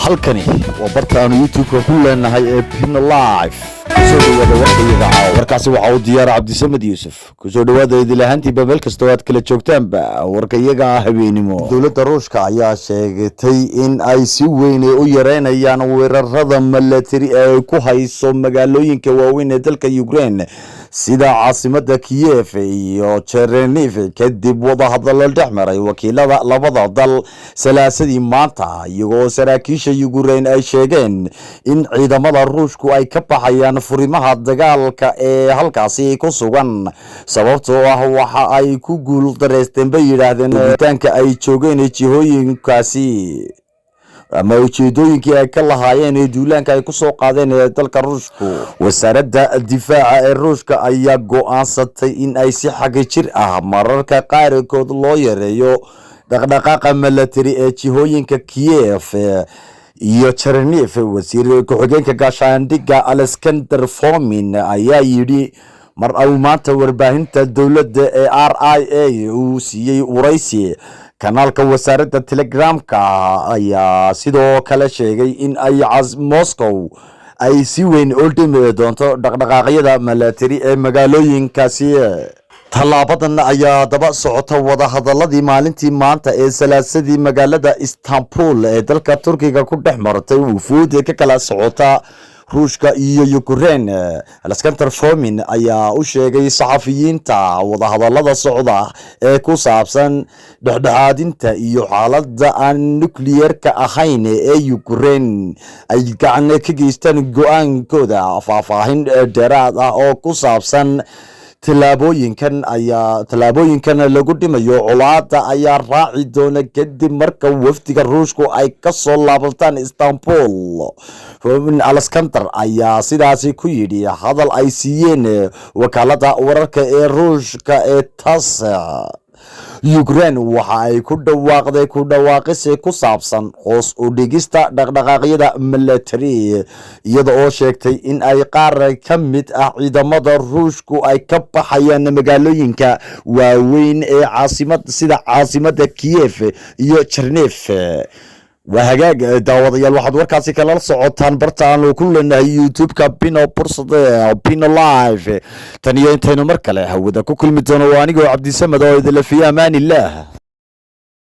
Halkani waa barta aanu YouTube-ka ku leenahay ee Pino Live. Kusoo dhawaada warkayaga caawa. Warkaasi waxaa u diyaara Cabdisamed Yuusuf. Kusoo dhawaada idil ahaantiiba, meel kastoo aad kala joogtaanba, warkayaga habeenimo. Dowladda Ruushka ayaa sheegatay in ay si weyn u yareynayaan weerarada milatari ee ay ku hayso magaalooyinka waaweyn ee dalka Ukraine, sida caasimada Kiyef iyo Chernihiv, kadib wadahadalo dhex maray wakiilada labada dal Salaasadii maanta, iyagoo saraakiisha Ukraine ay sheegeen in ciidamada Ruushku ay ka baxayaan furimaha dagaalka ee halkaasi ku sugan, sababtoo ah waxa ay ku guul dareysteen, bay yidhaahdeen, joogitaanka ay joogeen jihooyinkaasi ama ujeedooyinkii ay ka lahaayeen ee duulaanka ay ku soo qaadeen ee dalka Ruushku. Wasaaradda difaaca ee Ruushka ayaa go-aansatay in ay si xaga jir ah mararka qaarkood loo yareeyo dhaqdhaqaaqa milatari ee jihooyinka Kiyef iyo Chernihiv. Wasiir ku-xigeenka gaashaandhigga Alexander Fomin ayaa yidhi mar uu maanta warbaahinta dowladda ee RIA uu siiyey waraysi. Kanaalka wasaaradda Telegramka ayaa sidoo kale sheegay in ay Moscow ay si weyn u dhimi doonto dhaqdhaqaaqyada milatari ee magaalooyinkaasi. Tallaabadan ayaa daba socota wadahadaladii maalintii maanta ee Salaasadii magaalada Istanbul ee dalka Turkiga ku dhex martay wufuud ka kala socota Ruushka iyo Ukraine. Alexander Fomin ayaa u sheegay saxafiyiinta wadahadalada socda ee ku saabsan dhexdhexaadinta iyo xaaladda aan nukliyeerka ahayn ee Ukraine ay gacan ka geystaan go-aankooda. Faahfaahin dheeraad ah oo ku saabsan tallaabooyinkan lagu dhimayo colaada ayaa raaci doona kadib marka wafdiga Ruushku ay kasoo laabataan Istanbul. Alexander ayaa sidaasi ku yidhi hadal ay siiyeen wakaalada wararka ee Ruushka ee TASS. Ukraine waxa ay ku dhawaaqday ku dhawaaqisi ku saabsan hoos u dhigista dhaqdhaqaaqyada military, iyada oo sheegtay in ay qaar ka mid ah ciidamada Ruushku ay ka baxayaan magaalooyinka waaweyn ee caasimad, sida caasimada Kiev iyo Chernihiv. Waa hagaag, daawadayaal, waxaad warkaasi kala socotaan barta aanu ku leenahay YouTube-ka Bino Bursade Bino Live. Tan iyo intaynu mar kale hawada ku kulmi doono, waa anigoo Cabdisamed oo idinla fi amaanillaah.